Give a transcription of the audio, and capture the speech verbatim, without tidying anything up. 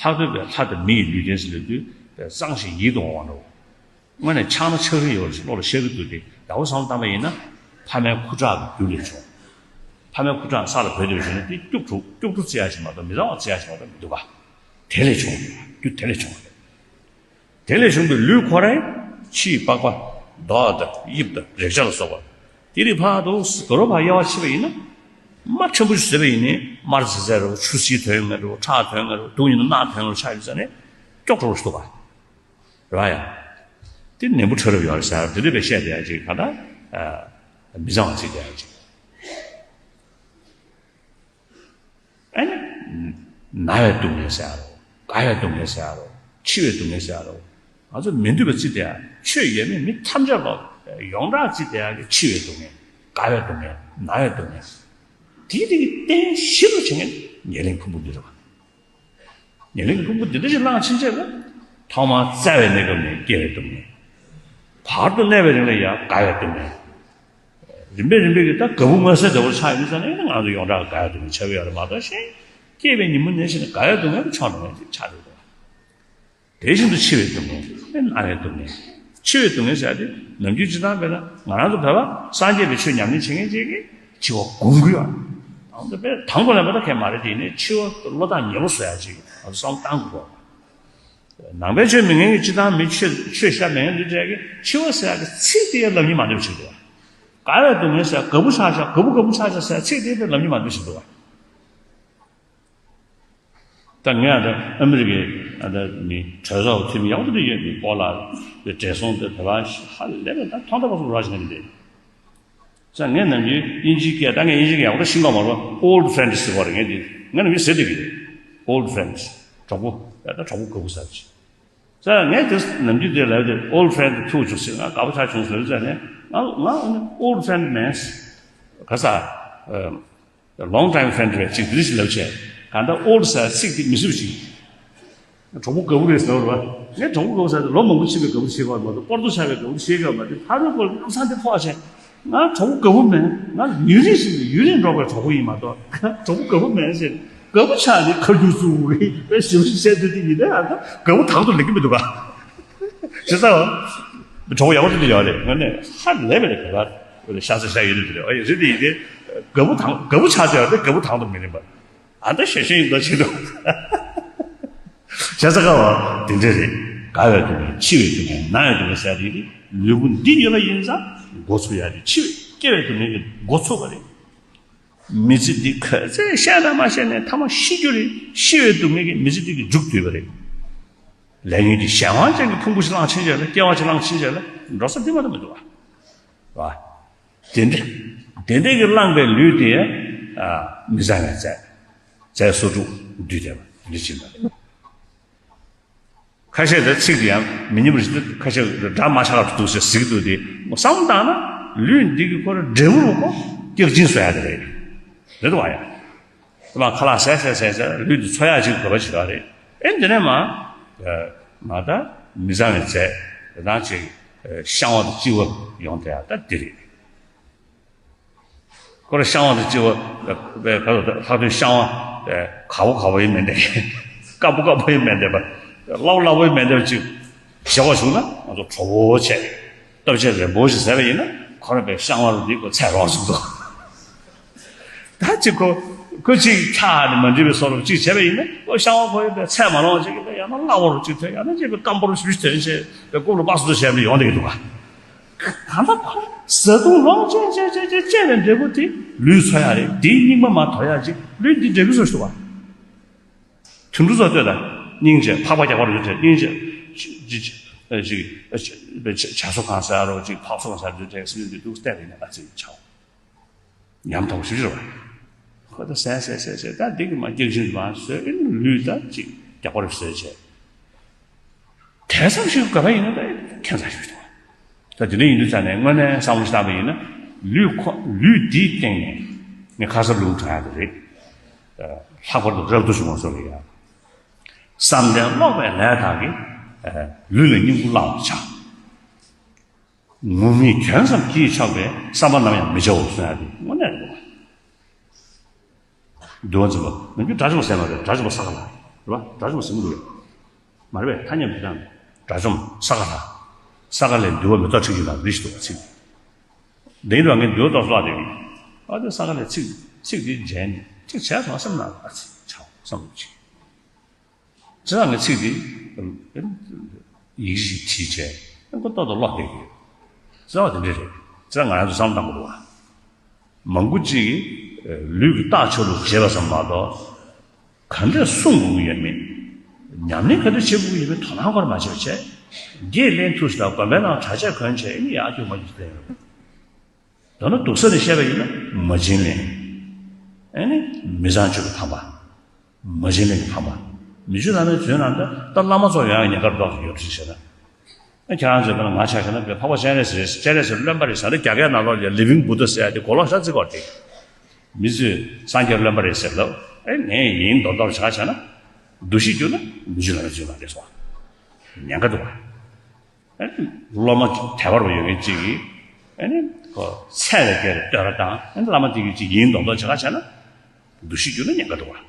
ལྷག་དོན་པའི་ལྷ་དང་མི་ཡི་ལུས་རྟེན་ཟེར་ལབ་དུས་གཙང་ཞིང་ཡིད་དུ་འོང་བ་འདྲ་བོ། དངོས་གནས་ཆགས་སྣང་ཆགས་རིམ་ཡོད་པ་ཞིག་བློ་ལ་ཤར་གྱི་འདུག་སྟེ། ཡག་པོ་བསམ་བློ་བཏང་པ་ཡིན་ན། ཕ་མའི་ཁུ་ཁྲག་གི་རྒྱུ་ལས་བྱུང་། ཕ་མའི་ཁུ་ཁྲག་ས་ལ་བུད་དེ་བྱུང་ན་དེ་སྐྱུག་བྲོ་སྐྱུག་བྲོ་བརྩི་ཡ་ཞིག་མ་གཏོགས་མི་གཙང་བ་བརྩི་ཡ་ཞིག་མ་གཏོགས་མི་འདུག་ག། དེ་ལས་བྱུང་། རྒྱུ་དེ་ལས་བྱུང་། དེ་ལས་བྱུང་བའི་ལུས་ཁོ་རང་ཕྱིའི་པགས་པ། མདོག་དང་དབྱིབས་དང་རེག་བྱ་ལ་སོགས་པ། དེ་རིགས་ཕར་དུ་དགའ་རབ་ཕར་དབྱེ་བ་ཕྱེ་བ་ཡིན་ན། དམར་ཆེན་པོ་ཞིག་བཟོས་པ་ཡིན་ནའི་དམར་ཟེར་ཟེར་རོ། ཆུ་སེར་ཐོན་ཡོང་གི་རེད་བ། ཁྲག་ཐོན་གྱི་རེད་བ། དུག་ཡིན་ན་རྣག་ཐོན་གྱི་རེད་བ། ཆགས་ཡོང་ཙང་ནས་སྐྱུག་བྲོ་བ་ཞིག་འདུག་ག། རེད་བ་ཡ། དེ་ནད་འབུ་ཕྲ་རབ་ཡོད་རེད་ཟེར། དེ་འདྲ་བའི་བཤད་བསྡད་ཡ་ཅིག་ག་ད། མི་གཙང་བ་བརྩི་བསྡད་ཡ་ཅིག། ཨ་ནི། ན་བའི་སྡུག་བསྔལ་ཟེར་ཡ་རོ། རྒ་བའི་སྡུག་བསྔལ་ཟེར་ཡ་རོ། འཆི་བའི་སྡུག་བསྔལ་ཟེར་ཡ་རོ། ང་ཚོ་མི་འདོད་པ་བརྩི་བསྡད་ཡ། ཆོས་ཡོད་མེད་མི་ཐམས་ཅད་ལ་ཡོངས་གྲགས་བརྩི་བསྡད་ཡ་གི་འཆི་བའི་སྡུག་བསྔལ། རྒ་བའི་སྡུག་བསྔལ། ན་བའི་སྡུག་བསྔལ། དེའི་རིགས་ཀྱི་རྟེན་གཞི་རུ་བྱེད་མཁན་ཉེར་ལེན་ཕུང་པོ་འདི་རེད་བ། ཉེར་ལེན་ཕུང་པོ་འདི་འདྲ་ཞིག་བླངས་ཕྱིན་ཆད་ལ། ཐོག་མར་བཙའ་བའི་གནས་སྐབས་ནས་སྐྱེ་བའི་སྡུག་བསྔལ། བར་དུ་གནས་པའི་རིང་ལ་ཡང་རྒ་བའི་སྡུག་བསྔལ། རིམ་པས་རིམ་པས་ཀྱིས་ད་རྒད་པོ་མངོན་གསལ་འདྲ་བོ་ཆགས་ཡོང་དུས་ཙང་ནས་ང་ཚོ་ཡོངས་གྲགས་རྒ་བའི་སྡུག་བསྔལ་ཆགས་ཀྱི་ཡོད་རེད་མ་གཏོགས། གཞན་སྐྱེས་པའི་ཉིན་མོ་ནས་བྱས་ནས་རྒ་བའི་སྡུག་བསྔལ་དུ་ཆགས་འགྲོ་མཁན་ཅིག་ཆགས་འགྲོ་གི་འདུག། དེ་བཞིན་དུ་འཆི་བའི་སྡུག་བསྔལ། ན་བའི་སྡུག་བསྔལ། འཆི་བའི་སྡུག་བསྔལ་ཟེར་ཡ་དེ་ནམ་རྒྱུན་སྤྱིར་བཏང་དཔེར་ན་ང་རང་ཚོ་བོད་པ་སངས་རྒྱས་པའི་ཆོས་ཉམས་ལེན་བྱེད་མཁན་ཅིག་གིས་འཆི་བ་སྒོམ་དགོས་ཡ། ང་ཚོ་དཔེ་དང་པོ་ལ་མ་གཏོགས་གང་ཡང་མ་རེད། དེ་ནས་འཆི་བ་བློ་ཐག་ཉེ་པོ་བཟོ་ཡ་ཅིག་ང་ཚོ་བསམ་བློ་བཏང་དགོས། ནང་པའི་ཆོས་མི་ཉན་གྱི། སྤྱིར་བཏང་མི་ཆོས་ཆོས་ཤ་མི་ཉན་འདི་འདྲ་གི་འཆི་བ་ཟེར་ཡ་གི་ཚིག་དེ་ཡང་ལབ་སྙིང་མ་འདོད་པ་ཞིག་འདུག། རྒ་བའི་སྡུག་བསྔལ་ཟེར་ཡ། རྒད་པོ་ཆགས་ཤག། རྒད་པོ་རྒད་པོ་ཆགས་ཤག་ཟེར་ཡ་ཚིག་དེ་དེ་ལབ་སྙིང་མ་འདོད་པ་ཞིག་འདུག། ད་ངས་ཨ་ད་ཨ་མི་རི་ཀའི་ཨ་ད་མི་གྲོས་ཚོགས་འཐུས་མི་ཡག་པོ་འདི་ཡོད་མི་སྐོར་ལ་བགྲེས་སོང་དེ་བོད་པ་ཧ་ལས་པའི་ད་ཐོག་མཐའ་བར་གསུམ་རོགས་བྱེད་མཁན་འདི། ས་ངས་ནམ་རྒྱུན་དབྱིན་ཇིའི་སྐད། ད་ངས་དབྱིན་ཇིའི་སྐད་ཡག་པོ་ཤེས་ཀྱི་མ་རེད། Old friends ཟེར་བ་རེད། ངས་འདི་ངས་ནམ་རྒྱུན་ཟེར་བསྡད་ཀྱི་རེད། Old friends། གྲོགས་པོ། ད་གྲོགས་པོ་རྒད་པོ་ཟེར་གྱི། ས་ངས་དེ་ནམ་རྒྱུན་དེ་ལབ་དེ། Old friend ཐུག་བྱུང་ཟེར། ང་རྒད་པོ་ཆགས་བྱུང་ཟེར་ཟེར་ནས། ང་ང་Old friend མིན། ག་ས། Long time friend རེད་ཅིག་འདི་ཞིག་ལབ་བྱས། གང་ལྟར་old ཟེར་ཚིག་འདི་མི་བཟོད་ཅིག། གྲོགས་པོ་རྒད་པོ་རེད་ཟེར་བ། ངས་གྲོགས་པོ་རྒད་པོ་ཟེར་ཏེ་ལོ་མང་པོ་ཕྱིན་པའི་རྒད་པོ་ཤེས་པ་མ་གཏོགས། སྤོར་ཏོ་ཆགས་པའི་རྒད་པོ་ཤེས་ཀྱི་ཡོད་མ་རེད། ཕ་རོལ་པོ་ལ་གནམ་ས་འདི་ཕོག་བྱས། ང་གྲོགས་པོ་རྒད་པོ་མིན། ང་ཡུན་རིང་ཞིག་ནས་ཡུན་རིང་འགྲོགས་པའི་གྲོགས་པོ་ཡིན་མ་གཏོགས། གྲོགས་པོ་རྒད་པོ་མིན་ཟེར། རྒད་པོ་ཆགས་ནས་ཁ་རྒྱུག་ཚུགས་པའི་དཔེ་ཞིབ་ཞིབ་བཤད་དུས་དེ་ཡིན་ན། ཨ་ད་རྒད་པོ་དང་དུ་ལེགས་ཀྱི་མི་འདུག་ག། བྱས་ཙང་། གྲོགས་པོ་ཡག་པོ་དེ་འདྲ་ཡོད་རེད། དངོས་གནས་ཧ་ལས་པའི་རེད། ག་ལ་ཤ་ཚ་ཤ་ཡོད་རེད། ཨ་ཡ་རེད། དེ་ཡིན་ཏེ། རྒད་པོ་དང་རྒད་པོ་ཆགས་ཚར་ཡོད་དེ་རྒད་པོ་དང་དུ་མི་ལེན་པ། ཨ་ད་ཞེ་ཞེ་ཡིན་ད་ཆེ་དུ། བྱས་ཙང་ག་བ་དེ་འདྲ་རེད། རྒ་བའི་སྡུག་བསྔལ། འཆི་བའི་སྡུག་བསྔལ། ན་བའི་སྡུག་བསྔལ་ཟེར་དེ་ནི་ལུས་པོ་འདི་ཉིད་ལ་ཡིན་ཙང་འགོ་ཚུགས་ཡ་རེད། འཆི་བའི་སྐྱེ་བའི་སྡུག་བསྔལ་གྱི་འགོ་ཚུགས་པ་རེད། མི་ཚེ་འདི་ག་ཚད་བཤད་ན་མ་བཤད་ནས་མཐའ་མ་ཤི་རྒྱུ་རེད། ཤི་བའི་སྡུག་བསྔལ་གྱི་མི་ཚེ་འདི་གི་མཇུག་བསྡུས་པ་རེད། ལས་ཉོན་གྱི་གཞན་དབང་ཅན་གྱི་ཕུང་པོ་ཞིག་བླངས་ཕྱིན་ཆད་ལ། སྐྱེ་བ་ཞིག་བླངས་ཕྱིན་ཆད་ལ་འགྲོ་ས་འདི་མ་གཏོགས་མི་འདུག་བ། བ། དེ་འདྲ། དེ་འདྲ་གི་བླངས་པའི་ལུས་དེ། ཨ། མི་གཙང་བའི་རྫས། རྫས་སོ་དྲུག་འདུས་བསྡད་པ་འདི་ཕྱིན་པ་རེད། ཁ་ཤས་དེ་ཚིག་དེ་ཡང་མི་སྙན་པ་ཞིག་འདུག། ཁ་ཤས་སྒྲ་མ་ཆགས་པར་འདུག་ཟེར་ཟེར་གྱི་འདུག་སྟེ། བསམ་བློ་བཏང་ན་ལུས་འདི་གི་ཁོ་རང་འབྲས་བུ་རུ་ཁོ་སྐྱག་གཅིན་བཟོ་ཡ་དེ་རེད། རེད་དོ་བ་ཡ། དེ་མ་ཁ་ལག་ཟས་ཟས་ཟས་ཟས་ལུས་འདི་འཚོ་ཡ་ཅིག་དགོས་པ་ཅིག་ཡོད་རེད། ཨེ་འདི་ནས་མ། མ་ད་མི་གཙང་བའི་རྫས་དེ་དང་ཅིག་བཤང་བ་དང་གཅི་བ་ཡོང་བསྡད་ཡ་ད་འདི་རེད། ཁོ་རང་བཤང་བ་དང་གཅི་བ། ལྷག་དོན་བཤང་བ་ག་བོ་ག་བོ་ཡིན་མིན་དེ། དཀར་པོ་དཀར་པོ་ཡིན་མིན་དེ། པ་སླ་བོ་སླ་བོ་ཡིན་མིན་དེ། པ་ཅིག་བཞག་པ་བྱུང་ན་ང་ཚོ་གྲོགས་པོ་བྱས། སྟོབས་ཆེན་རིན་པོ་ཆེ་ཟེར་བ་ཡིན་ན་ཁོ་རང་པའི་བཤང་བ་རུ་འདི་ཁོ་ཚད་རོགས་བྱུང་འདུག། ད་ཅིག་ཁོ་ཁོ་ཅིག་ཆགས་ནས་མ་འགྲིག་པའི་བཟོ་འདྲ་ཅིག་བྱས་པ་ཡིན་ན། ཁོ་བཤང་བ་ཁོ་ཡིན་པའི་ཚད་མ་ལོངས་ཅིག་གི། ཡང་ན་སླ་བོ་རུ་ཅིག་ཐོན། ཡང་ན་ཅིག་པའི་སྐམ་པོ་རུ་ཞུ་ཐོན་བྱས་པའི་ཀུན་ལ་པ་སུ་ཏུ་བྱས་ནས་ཡོང་བསྡད་ཀྱི་འདུག་ག། གང་ལྟར་ཁོ་བཟའ་བཏུང་ལོངས་སྤྱད་སྤྱད་སྤྱད་སྤྱད་སྤྱད་པའི་འབྲས་བུ་དེ་ལུས་འཚོ་ཡ་རེད། དེའི་སྙིགས་མ་མར་དོར་ཡ་ཅིག་ལུས་འདི་འབྲས་བུ་སོ་ཞུ་བ། དུད་འགྲོ་ཚོ་ལྟོས་དང་། སྙིང་རྗེ་ཕག་པ་རྒྱག་པ་རུ་དེ་སྙིང་རྗེ། ཅི་ཅི་ཅི་ཅི་བྱ་སོ་གང་ཟེར་རོ། ཅིག་ཕག་སོ་གང་ཟེར་རོ། དེ་སྲིད་འདི་འདུག་སྟེ་རེད་ན་ཨ་ཙི་ཆའོ། ཉམས་ཐོག་ཞུ་ཞུ་བ། ཁོ་ད་ཟས་ཟས་ཟས་ཟས་ད་འདི་གི་མ་སྐྱག་གཅིན་མ་ཟོས་ཨེ་ལུས་ད་ཅིག་རྒྱག་པ་རུ་བཟོས་བྱས། དེ་ཙམ་ཞིག་དགོས་པ་ཡིན་ན་ད་ཁྱད་མཚར་ཞིག་འདུག། ད་དེ་འདྲ་ཡིན་དུས་ཙང་ནས་དངོས་གནས་བསམ་བློ་ཞིག་བཏང་པ་ཡིན་ན། ལུས་ཁོ་ལུས་འདིའི་སྟེང་ནས་ངས་ཁ་གསབ་ལུང་དྲངས་ཡ་དེ་རེད། ལྷག་པར་དུ་རབ་ཏུ་བྱུང་བ་སོགས་ལ་ཡ། བསམ་གཏན་ལོག་པའི་ལས་དག་གིས་ལུས་ལ་སྙིང་པོ་བླང་བར་བྱ། ངུར་སྨྲིག་གྱོན་ཙམ་གྱིས་ཆོག་པའི་བསམ་པ་ནམ་ཡང་མི་བྱའོ་གསུང་ཡ་དེ་དངོས་གནས་རེད་པ། འདུལ་བ་འཛིན་པ་ནམ་རྒྱུན་དགྲ་བཅོམ་པ་ཟེར་མ་རེད། དགྲ་བཅོམ་པ་ས་ག་ལ། རེད་བ། དགྲ་བཅོམ་ཟེར་གྱི་འདུག་གས། མ་རེད་པས། ཐ་སྙད་མི་འདྲ། དགྲ་བཅོམ་ས་ག་ལ། ས་ག་ལས་འདུལ་བ་མེ་ཏོག་ཁྲིད་ཀྱི་ན་རི་ཞིག་འདུག་བ། ཚིག་འདི་ཡིན་དུས་ངས་འདུལ་བ་མེ་ཏོག་བཀླགས་དེ་ཡིན། ཨ་དེ་ས་ག་ལས་ཚིག་ཚིག་འདི་མཇལ་ནས་ཅིག་བྱས་སོང་སེམས་ནང་ཨ་ཚིག་ཆགས་བསམ་བློ་ཅིག་ཅི་ལྟར་ངས་ཚིག་འདི་ཡི་གེ་ཞིག་བྲིས་བྱས་ཁོ་ཏོག་ཏོག་ཀློག་བསྡད་ཀྱི་ཡོད། རྩ་བ་དེ་འདྲ་རེད། ཅི་ལྟར་ང་རང་ཚོ་བསམ་བློ་བཏང་དགོས་འདུག་བ། མང་པོ་ཅིག་གིས་ལུས་ཀྱི་རྟགས་ཆོས་ལུགས་བྱེད་པ་ཙམ་མ་གཏོགས། ག་འདྲས་གསུང་དགོས་ཀྱི་ཡོད་མེད། ཉམས་ལེན་ག་འདྲས་བྱེད་དགོས་ཀྱི་ཡོད་མེད་དོ་སྣང་སྐོར་མ་བྱས་པ་བྱས། དགེ་ལེན་ཐུབ་ས་དང་དགོན་པའི་ནང་གྲྭ་ཆས་གོན་བྱས་ཨེ་ནི་ཡར་རྒྱུག་མར་རྒྱུག་བསྡད་ཡོད། མདོར་ན་སྡུག་ས་ནས་བཤད་པ་ཡིན་ན་མ་བྱིན་ལེན། ཨེ་ནི་མི་ཚངས་སྤྱོད་ཀྱི་ཕམ་པ། མ་བྱིན་ལེན་གྱི་ཕམ་པ། མི་ཆོས་བླ་མའི་རྫུན་ནང་དུ་ད་བླ་མ་ཚོ་ཡང་ཉེན་ཁར་འགྲོ་བཞིན་ཡོད་ཅེས་བཤད་ན། ཨ་ཁྱེད་རང་ཚོས་ད་ང་ཆ་བཞག་ན་བོད་འཕགས་པ་སྤྱན་རས་གཟིགས་རེད། སྤྱན་རས་གཟིགས་རློན་པ་རེད་ཟེར་ན། རྒྱ་སྐད་ནང་ལོགས་ལ་Living Buddha ཟེར་ཡ་དེ་གོ་ལོག་ཤ་ཚིག་གོ་དེ། མི་ཚོས་སངས་རྒྱས་རློན་པ་རེད་ཟེར་ལབ། ཨེ་ངས་ཡིན་མདོག་མདོག་བྱ་བྱས་ན། འདུ་ཤེས་བསྒྱུར་ན་མི་ཆོས་བླ་མའི་རྫུན་མ་རེད་སོང་། ཉེན་ཁ་འདུག་བ། ཨེ་ནི་སློབ་མ་དད་པ་རུ་ཡོད་མཁན་གཅིག་གིས་ཨེ་ནི་ཁོ་ཚད་ལས་བརྒལ་བའི་བསྟོད་ར་བཏང་། ཨེ་ནི་བླ་མ་དེ་གིས་ཅིག་ཡིན་མདོག་མདོག་བྱེད་ཁ་བྱས་ན། འདུ་ཤེས་བསྒྱུར་ན་ཉེན་ཁ་འདུག་བ།